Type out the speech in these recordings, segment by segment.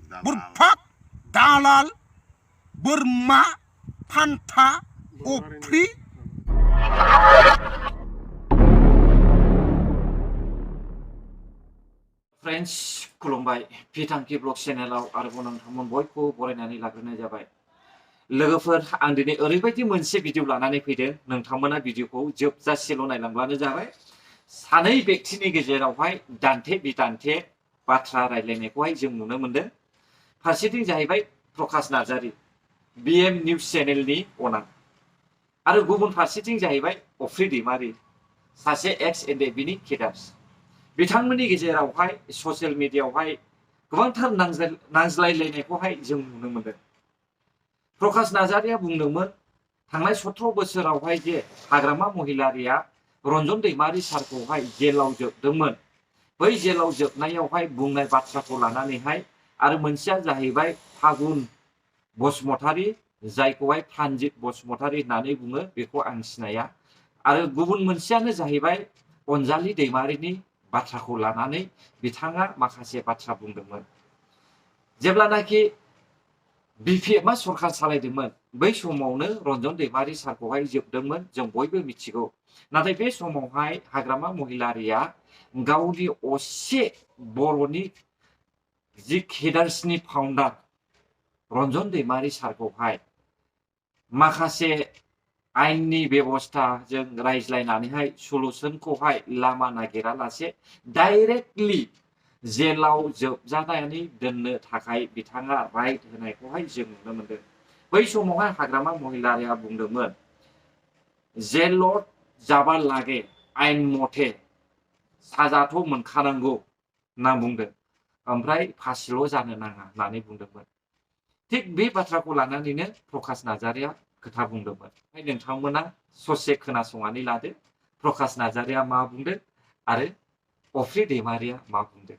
बुरफाक दालाल बोरमा फान्था अफ्रि फ्रेंड्स खुलुमबाय फिथांखि ब्लग चेनेलाव आरोबाव नोंथांमोन बयखौ बरायनानै लाग्रोनाय जाबाय लोगोफोर आं दिनै ओरैबायदि मोनसे भिडिअ लानानै फैदों नोंथांमोना भिडिअखौ जोबजासेल' नायलांब्लानो जाबाय सानै व्यक्तिनि गेजेरावहाय दान्थे बिदान्थे बाथ्रा रायलायनायखौहाय जों नुनो मोनदों फारसेथिं जाहैबाय प्रकाश नार्जारी बिएम निउज चेनेलनि अनार आरो गुबुन फारसेथिं जाहैबाय अफ्रि दैमारी सासे एक्स एनडिएफबिनि केडार्स बिथांमोननि गेजेरावहाय ससियेल मिडियायावहाय गोबांथार नांज्लायलायनायखौहाय जों नुनो मोनदों प्रकाश नार्जारीया बुंदोंमोन थांनाय 17 बोसोरावहाय जे हाग्रामा महिलारिया रन्जन दैमारी सारखौहाय जेलाव जोबदोंमोन बै जेलाव जोबनायावहाय बुंनाय बाथ्राखौ लानानैहाय आरो मोनसेया जाहैबाय फागुन बसुमतारी जायखौहाय प्रानजित बसुमतारी होननानै बुङो बेखौ आं सिनाया आरो गुबुन मोनसेयानो जाहैबाय अनजालि दैमारीनि बाथ्राखौ लानानै बिथाङा माखासे बाथ्रा बुंदोंमोन जेब्लानाखि बिपिएफआ सरखार सालायदोंमोन बै समावनो रन्जन दैमारी सारखौहाय जोबदोंमोन जों बयबो मिथिगौ नाथाय बे समावहाय हाग्रामा महिलारिया गावनि असे बर'नि जि केडार्सनि फाउन्डार रन्जन दैमारी सारखौहाय माखासे आयेननि बेबस्थाजों रायज्लायनानैहाय सलुशनखौहाय लामा नागिरालासे डाइरेक्टलि जेलाव जोबजानानै दोननो थाखाय बिथाङा राइट होनायखौहाय जों नुनो मोनदों बै समावहाय हाग्रामा महिलारिया बुंदोंमोन जेलर जाबा लागे आयेन मथे साजाथ' मोनखानांगौ होनना बुंदों ओमफ्राय फासिल' जानो नाङा होननानै बुंदोंमोन थिग बे बाथ्राखौ लानानैनो प्रकाश नार्जारीया खोथा बुंदोंमोन नोंथांमोना ससे खोनासंनानै लादो प्रकाश नार्जारीया मा बुंदों आरो अफ्रि दैमारीया मा बुंदों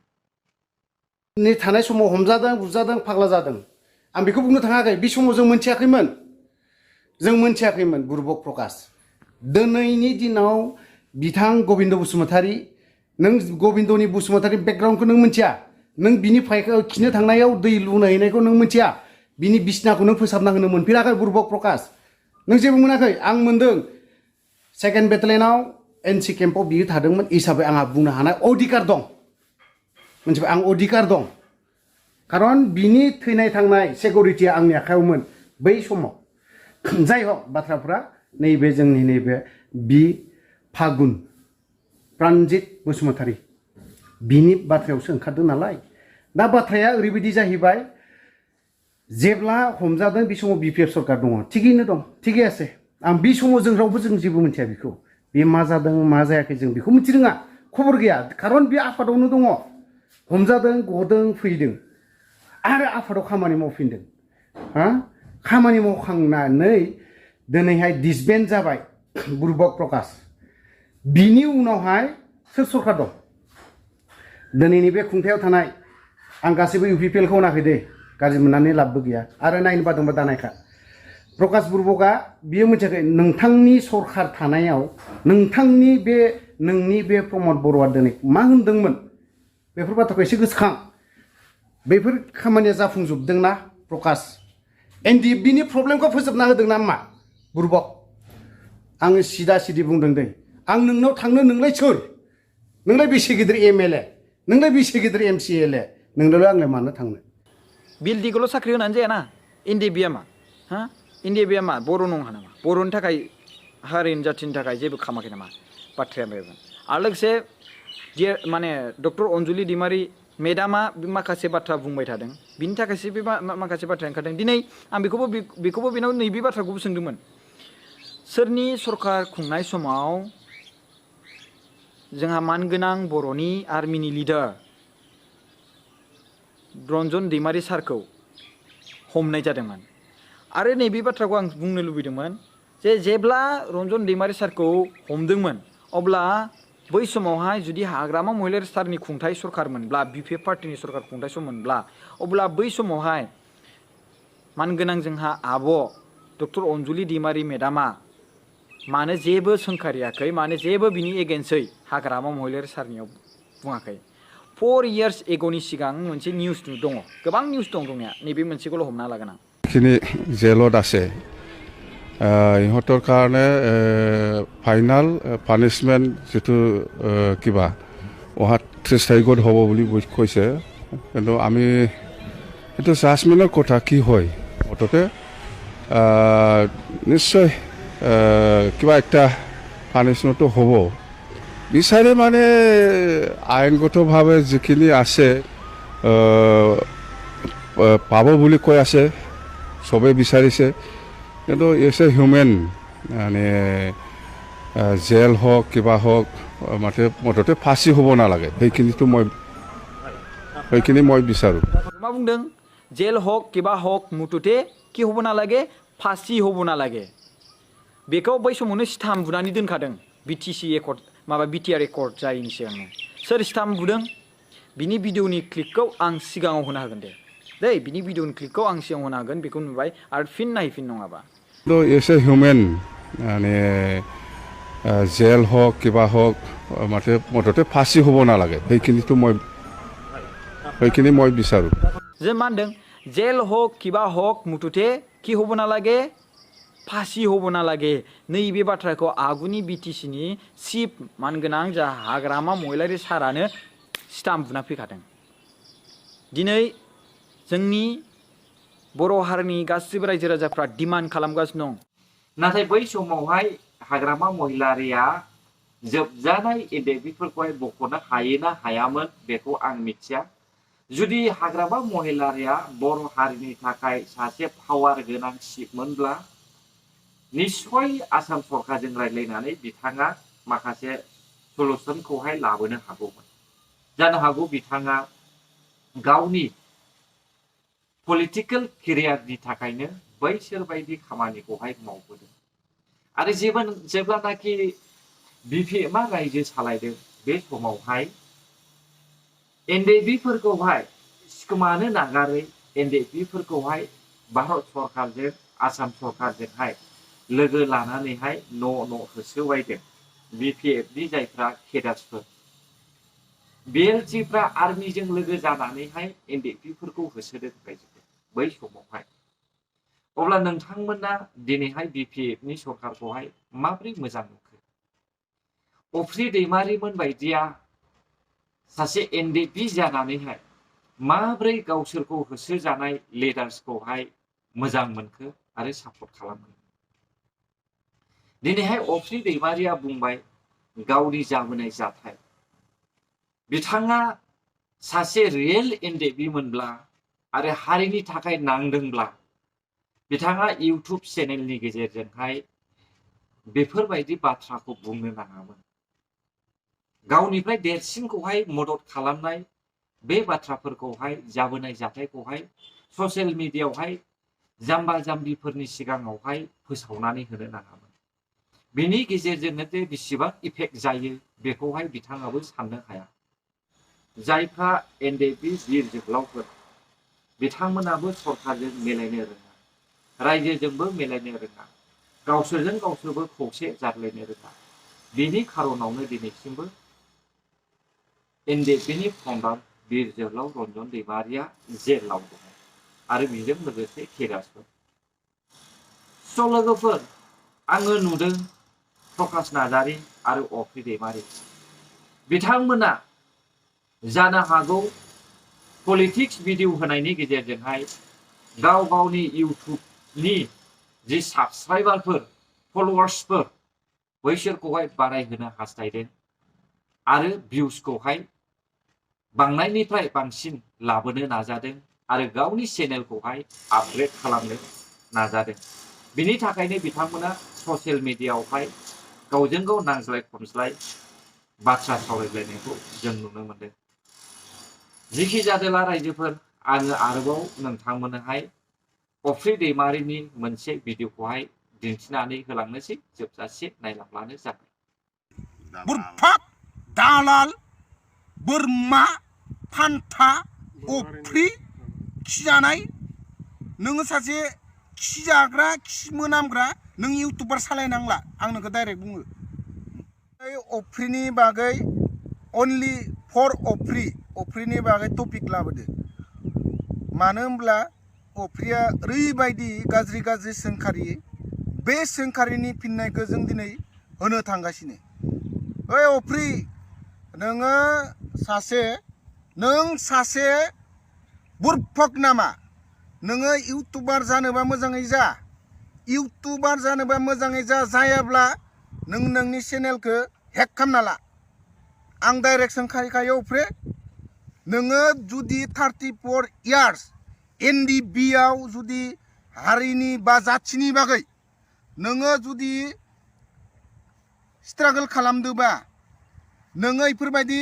नि थानाय समाव हमजादों बुजादों फाग्ला जादों आं बेखौ बुंनो थाङाखै बे समाव जों मोनथियाखैमोन बुरबक प्रकाश दिनैनि दिनाव बिथां गबिन्द बसुमतारी नों गबिन्दनि बसुमतारी बेकग्राउन्डखौ नों मिथिया नों बिनि फायखौ खिनो थांनायाव दै लुनो हैनायखौ नों मिथिया बिनि बिसनाखौ नों फोसाबना होनो मोनफेराखै बुरबक प्रकाश नों जेबो मोनाखै आं मोनदों सेकेन्ड बेटालियनाव एनसि केम्पआव बियो थादोंमोन हिसाबै आंहा बुंनो हानाय अधिकार दं मोनथिबाय आं अधिकार दं खारन बिनि थैनाय थांनाय सिकिउरिटिया आंनि आखायावमोन बै समाव जाय हक बाथ्राफ्रा नैबे जोंनि नैबे बि फागुन प्रानजित बसुमतारी बिनि बाथ्रायावसो ओंखारदों नालाय दा बाथ्राया ओरैबायदि जाहैबाय जेब्ला हमजादों बे समाव बिपिएफ सरकार दङ थिगैनो दं थिगै আছে आं बे समाव जों रावबो जों जेबो मिथिया बेखौ बे मा जादों मा जायाखै जों बेखौ मिथिरोङा खबर गैया खारन बे आफादावनो दङ हमजादों गदों फैदों आरो आफादाव खामानि मावफिनदों खामानि मावखांनानै दिनैहाय डिसबेन्ड जाबाय बुरबक प्रकाश बिनि उनावहाय सोर सरकार दं दिनैनि बे खुंथायाव थानाय आं गासैबो इउपिपिएलखौ होनाखै दे गाज्रि मोननानै लाबबो गैया आरो नायनो बादोंबा दानायखा प्रकाश बुरबकआ बियो मिथियाखै नोंथांनि सरकार थानायाव नोंनि बे प्रमद बर'आ दिनै मा होनदोंमोन बेफोर बाथ्राखौ एसे गोसोखां बेफोर खामानिया जाफुंजोबदोंना प्रकाश एनडिएफबिनि प्रब्लेमखौ फोजोबना होदों ना मा बुरबक आङो सिदा सिदि बुंदों दै आं नोंनाव थांनो नोंलाय सोर नोंलाय बेसे गिदिर एमएलए नोंलाय बेसे गिदिर एमसिएलए नोंलाय आंलाय मानो थांनो बिलडिखौल' साख्रि होनानै जायाना एनडिएफबिआ मा बर' नङा नामा बर'नि थाखाय हारिनि जाथिनि थाखाय जेबो खामाखै नामा बाथ्राया बेमोन आरो लोगोसे माने डक्टर अनजुलि दैमारी मेडामा माखासे बाथ्रा बुंबाय थादों बिनि थाखायसो बे माखासे बाथ्रा ओंखारदों दिनै आं बेखौबो बेनाव नैबे बाथ्राखौबो सोंदोंमोन सोरनि सरकार खुंनाय समाव जोंहा मानगोनां बर'नि आर्मिनि लिडार रन्जन दैमारी सारखौ हमनाय जादोंमोन आरो नैबे बाथ्राखौ आं बुंनो लुबैदोंमोन जे जेब्ला रन्जन दैमारी सारखौ हमदोंमोन अब्ला बै समावहाय जुदि हाग्रामा महिलारि सारनि खुंथाय सरकारमोनब्ला बिपिएफ पार्टिनि सरकार खुंथाय सममोनब्ला अब्ला बै समावहाय मानगोनां जोंहा आब' डक्टर अनजुलि दैमारी मेडामा मानो जेबो सोंखारियाखै मानो जेबो बिनि एगेन्सै हाग्रामा महिलारि सारनियाव बुङाखै 4 years एग'नि सिगां मोनसे निउस दङ गोबां निउस दंनाया नैबे मोनसेखौल' हमना लागोन आं খিনি জেলত আছে ইহঁতৰ কাৰণে ফাইনেল পানিছমেণ্ট যিটো কিবা অহা 30 তাৰিখত হ'ব বুলি কৈছে কিন্তু আমি এইটো জাজমেণ্টৰ কথা কি হয় মুঠতে নিশ্চয় কিবা একটা পানিছমেণ্টটো হ'ব বিচাৰে মানে আইনগতভাৱে যিখিনি আছে পাব বুলি কৈ আছে সবে বিচাৰিছে কিন্তু এছে হিউমেন মানে জেল হওক কিবা হওক মুঠতে ফাঁচি হ'ব নালাগে সেইখিনি মই বিচাৰোঁ मा बुंदों जेल हक किबा हक मुथुते कि हबो नालागे फासि हबो नालागे बेखौ बै समावनो स्टाम्प बुनानै दोनखादों बिटिसि एकर्ड माबा बिटिआर एकर्ड जायैनि सिगांनो सोर स्टाम्प बुदों बिनि भिडिअनि क्लिपखौ आं सिगाङाव होनो हागोन दे बिनि भिडिअनि क्लिपखौ आं सिगाङाव होनो हागोन बेखौ नुबाय आरो फिन नायफिन नङाबा एसे हिउमेन माने जेल हक किबा हक मुथते फासि হ'ব नालागे সেইখিনি মই বিচাৰোঁ जे मा होनदों जेल हक किबा हक मुथुते कि हबो नालागे फासि हबो नालागे नैबे बाथ्राखौ आगुनि बिटिसिनि चिफ मानगोनां जा हाग्रामा महिलारि सारानो स्टाम्प बुना फैखादों दिनै जोंनि बर' हारिनि गासिबो रायजो राजाफ्रा डिमान्ड खालामगासिनो दं नाथाय बै समावहाय हाग्रामा महिलारिया जोबजानाय एन्डेमिकफोरखौहाय बख'नो हायोना हायामोन बेखौ आं मिथिया जुदि हाग्रामा महिलारिया बर' हारिनि थाखाय सासे पावार गोनां चिफमोनब्ला निश्चय आसाम सरकारजों रायज्लायनानै बिथाङा माखासे सलुसनखौहाय लाबोनो हागौमोन जानो हागौ बिथाङा गावनि पलिटिकेल केरियारनि थाखायनो बैसोरबायदि खामानिखौहाय मावबोदों आरो जेब्लानाखि बिपिएमआ रायजो सालायदों बे समावहाय एनडिएफबिफोरखौहाय सिखोमानो नागारै एनडिएफबिफोरखौहाय भारत सरकारजों आसाम सरकारजोंहाय लोगो लानानैहाय न' होसोबायदों बिपिएफनि जायफ्रा केडार्सफोर बिएलटिफ्रा आर्मिजों लोगो जानानैहाय एनडिएफबिफोरखौ होसोदों बै समावहाय अब्ला नोंथांमोना दिनैहाय बिपिएफनि सरकारखौहाय माबोरै मोजां नुखो अफ्रि दैमारिमोन बायदिया सासे एनडिएफबि जानानैहाय माबोरै गावसोरखौ होसोजानाय लिडार्सखौहाय मोजां मोनखो आरो सापर्ट खालामो दिनैहाय अफ्रि दैमारिया बुंबाय गावनि जाबोनाय जाथाय बिथाङा सासे रियेल एनडिएफबि मोनब्ला आरो हारिनि थाखाय नांदोंब्ला बिथाङा इउटुब चेनेलनि गेजेरजोंहाय बेफोरबायदि बाथ्राखौ बुंनो नाङामोन गावनिफ्राय देरसिनखौहाय मदद खालामनाय बे बाथ्राफोरखौहाय जाबोनाय जाथायखौहाय ससियेल मिडियायावहाय जाम्बा जाम्बिफोरनि सिगाङावहाय फोसावनानै होनो नाङामोन बेनि गेजेरजोंनो जे बेसेबां इफेक्ट जायो बेखौहाय बिथाङाबो साननो हाया जायफ्रा एनडिएफबि बिर जोहोलावफोर बिथांमोनाबो सरकारजों मिलायनो रोङा रायजोजोंबो मिलायनो रोङा गावसोरजों गावसोरबो खौसे जालायनो रोङा बेनि खारनावनो दिनैसिमबो एनडिएफबिनि फाउन्डार बिर जोहोलाव रन्जन दैमारिया जेलाव दङ आरो बेजों लोगोसे केडार्सफोर स' लोगोफोर आङो नुदों प्रकाश नार्जारी आरो अफ्रि दैमारि बिथांमोना जानो हागौ पलिटिक्स भिडिअ होनायनि गेजेरजोंहाय गाव गावनि इउटुबनि जि साबस्क्राइबारफोर फलोवार्सफोर बैसोरखौहाय बारायहोनो हास्थायदों आरो भिउसखौहाय बांनायनिफ्राय बांसिन लाबोनो नाजादों आरो गावनि चेनेलखौहाय आपग्रेड खालामनो नाजादों बिनि थाखायनो बिथांमोना ससियेल मिडियायावहाय गावजों गाव नांज्लाय खमज्लाय बाथ्रा सावरायलायनायखौ जों नुनो मोनदों जिखि जादोला रायजोफोर आङो आरोबाव नोंथांमोननोहाय अफ्रि दैमारिनि मोनसे भिडिअखौहाय दिन्थिनानै होलांनोसै जोबजासे नायलांब्लानो जाबाय बुरफाक दालाल बोरमा फान्था अफ्रि खिजानाय नोङो सासे खिजाग्रा खि मोनामग्रा नों इउटुबार सालायनांला आं नोंखौ डाइरेक्ट बुङो अफ्रिनि बागै अनलि फर अफ्रिनि बागै टपिक लाबोदो मानो होनब्ला अफ्रिया ओरैबायदि गाज्रि गाज्रि सोंखारि बे सोंखारिनि फिननायखौ जों दिनै होनो थांगासिनो ओइ अफ्रि नों सासे बुरफक नामा नोङो इउटुबार जानोबा मोजाङै जा इउटुबार जानोबा मोजाङै जा जायाब्ला नों नोंनि चेनेलखौ हेक खालामना ला आं डाइरेक्ट सोंखारिखायो अफ्रि नोङो जुदि 34 इयार्स NDBआव जुदि हारिनि बा जाथिनि बागै नोङो जुदि स्ट्रागल खालामदोबा नोङो इफोरबायदि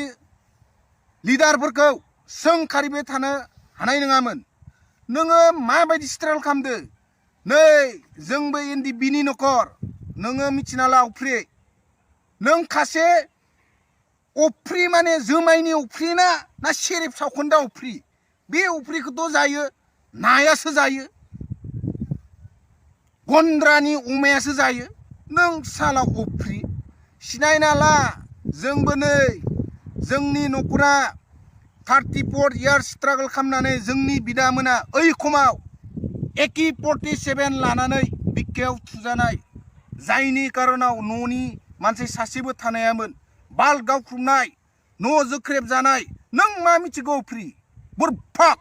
लिडारफोरखौ सोंखारिबाय थानो हानाय नङामोन नोङो माबायदि स्ट्रागल खालामदो नै जोंबो NDBनि न'खर नोङो मिथिना ला अफ्रि नों खासे अफ्रि माने जुमायनि अफ्रि ना सेरेब सावखोन्दा अफ्रि बे अफ्रिखौथ' जायो नायासो जायो गन्द्रानि अमायासो जायो नों साला अफ्रि सिनायना ला जोंबो नै जोंनि न'खरा 34 इयार्स स्ट्रागल खालामनानै जोंनि बिदामोना ओइ खमाव AK-47 लानानै बिखायाव थुजानाय जायनि कारनाव न'नि मानसि सासेबो थानायामोन बाल गावख्रुबनाय न' जोख्रेब जानाय नों मा मिथिगौ अफ्रि बुरफक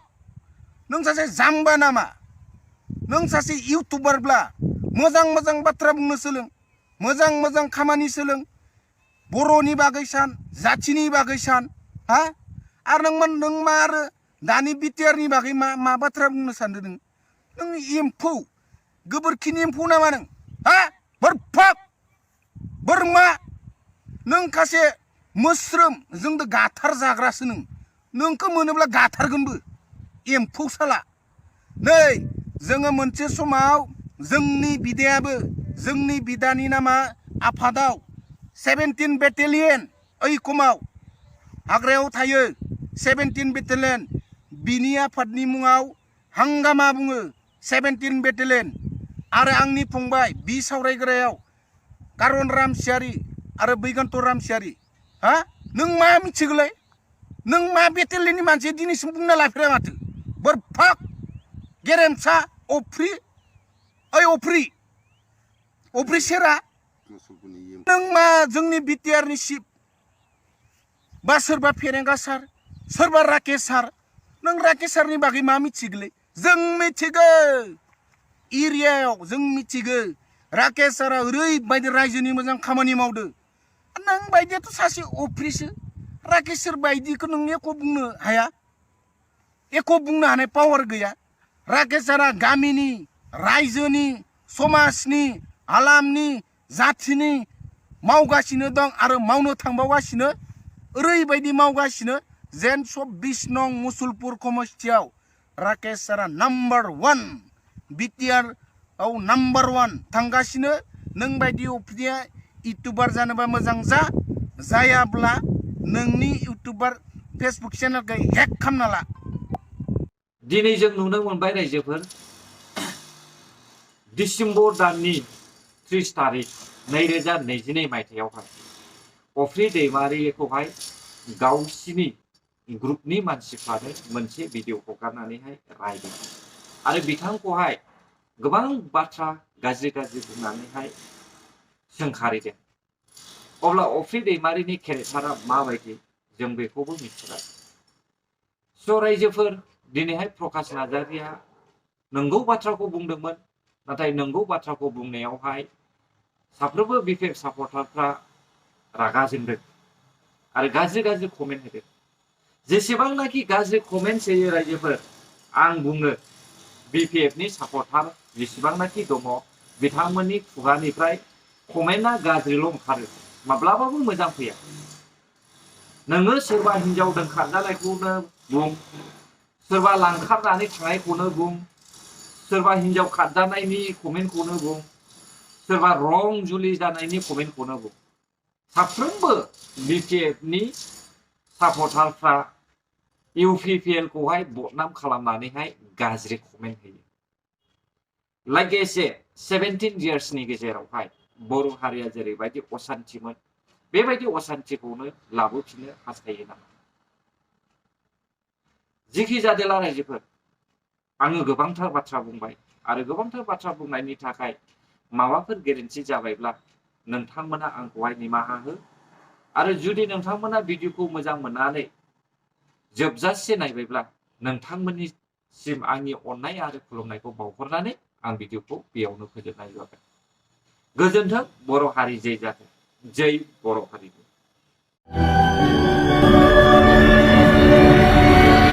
नों सासे जाम्बा नामा नों सासे इउटुबारब्ला मोजां मोजां बाथ्रा बुंनो सोलों मोजां मोजां खामानि सोलों बर'नि बागै सान जाथिनि बागै सान हा आरो नों मा आरो दानि BTRनि बागै मा बाथ्रा बुंनो सानदों नों एम्फौ गोबोरखिनि एम्फौ नामा नों हा बुरफक बोरमा नों खासे मोस्रोम जोंदो गाथार जाग्रासो नोंखौ मोनोब्ला गाथारगोनबो एम्फौ साला नै जोङो मोनसे समाव जोंनि बिदायाबो जोंनि बिदानि नामा आफादाव 17 बेटेलियन ओइ खमाव हाग्रायाव थायो 17 बेटेलियन बिनि आफादनि मुङाव हांगामा बुङो 17 बेटेलियन आरो आंनि फंबाय बि सावरायग्रायाव कारन रामसियारि आरो बैगन्त रामसियारि हा नों मा मिथिगौलाय नों मा बेटेलियननि मानसि दिनैसिम बुंना लाफेरा माथो बुरफक गेरेमसा अफ्रि ओइ अफ्रि सेरा नों मा जोंनि BTRनि सिप बा सोरबा फेरेंगा सार सोरबा राकेश सार नों राकेश सारनि बागै मा मिथिगौलै जों मिथिगौ एरियायाव जों मिथिगौ राकेश सारा ओरैबायदि रायजोनि मोजां खामानि मावदो नों बायदियाथ' सासे अफ्रिसो राकेश सार बायदिखौ नों एख' बुंनो हाया एख' बुंनो हानाय पावार गैया राकेश सारा गामिनि रायजोनि समाजनि हालामनि जाथिनि मावगासिनो दं आरो मावनो थांबावगासिनो ओरैबायदि मावगासिनो जेन 24 नं मुसलपुर समस्थियाव राकेश सारा नाम्बार 1 BTR आव नाम्बार 1 थांगासिनो नों बायदि अफ्रिया इउटुबार जानोबा मोजां जायाब्ला नोंनि इउटुबार फेसबुक चेनेलखौ हेक खालामना ला दिनै जों नुनो मोनबाय रायजोफोर डिसेम्बर दाननि 30 तारिख 2022 मायथाइयावहाय अफ्रि दैमारिखौहाय गावसिनि ग्रुपनि मानसिफ्रानो मोनसे भिडिअ हगारनानैहाय रायदों आरो बिथांखौहाय गोबां बाथ्रा गाज्रि बुंनानैहाय सोंखारिदों अब्ला अफ्रि दैमारिनि केरेक्टारा माबायदि जों बेखौबो मिथिबाय स' रायजोफोर दिनैहाय प्रकाश नार्जारिया नंगौ बाथ्राखौ बुंदोंमोन नाथाय नंगौ बाथ्राखौ बुंनायावहाय साफ्रोमबो BPF सापर्टारफ्रा रागा जोंदों आरो गाज्रि कमेन्ट होदों जेसेबांनाखि गाज्रि कमेन्ट होयो रायजोफोर आं बुङो BPFनि सापर्टार जेसेबांनाखि दङ बिथांमोननि खुगानिफ्राय कमेन्टआ गाज्रिल' ओंखारो माब्लाबाबो मोजां फैया नोङो सोरबा हिनजाव दोनखारजानायखौनो बुं सोरबा लांखारनानै थांनायखौनो बुं सोरबा हिनजाव खारजानायनि कमेन्टखौनो बुं सोरबा रं जुलि जानायनि कमेन्टखौनो बुं साफ्रोमबो BPFनि सापर्टारफ्रा UPPL खौहाय बदनाम खालामनानैहाय गाज्रि कमेन्ट होयो लाइक एसे 17 इयार्सनि गेजेरावहाय बर' हारिया जेरैबायदि असान्तिमोन बेबायदि असान्तिखौनो लाबोफिननो हास्थायो नामा जिखि जादोला रायजोफोर आङो गोबांथार बाथ्रा बुंबाय आरो गोबांथार बाथ्रा बुंनायनि थाखाय माबाफोर गोरोन्थि जाबायब्ला नोंथांमोना आंखौहाय निमाहा हो आरो जुदि नोंथांमोना भिडिअखौ मोजां मोननानै जोबजासे नायबायब्ला नोंथांमोननिसिम आंनि अननाय आरो खुलुमनायखौ बावहरनानै आं भिडिअखौ बेयावनो फोजोबनाय जाबाय। गोजोन्थों बर' हारि जै जाथों, जै बर' हारि।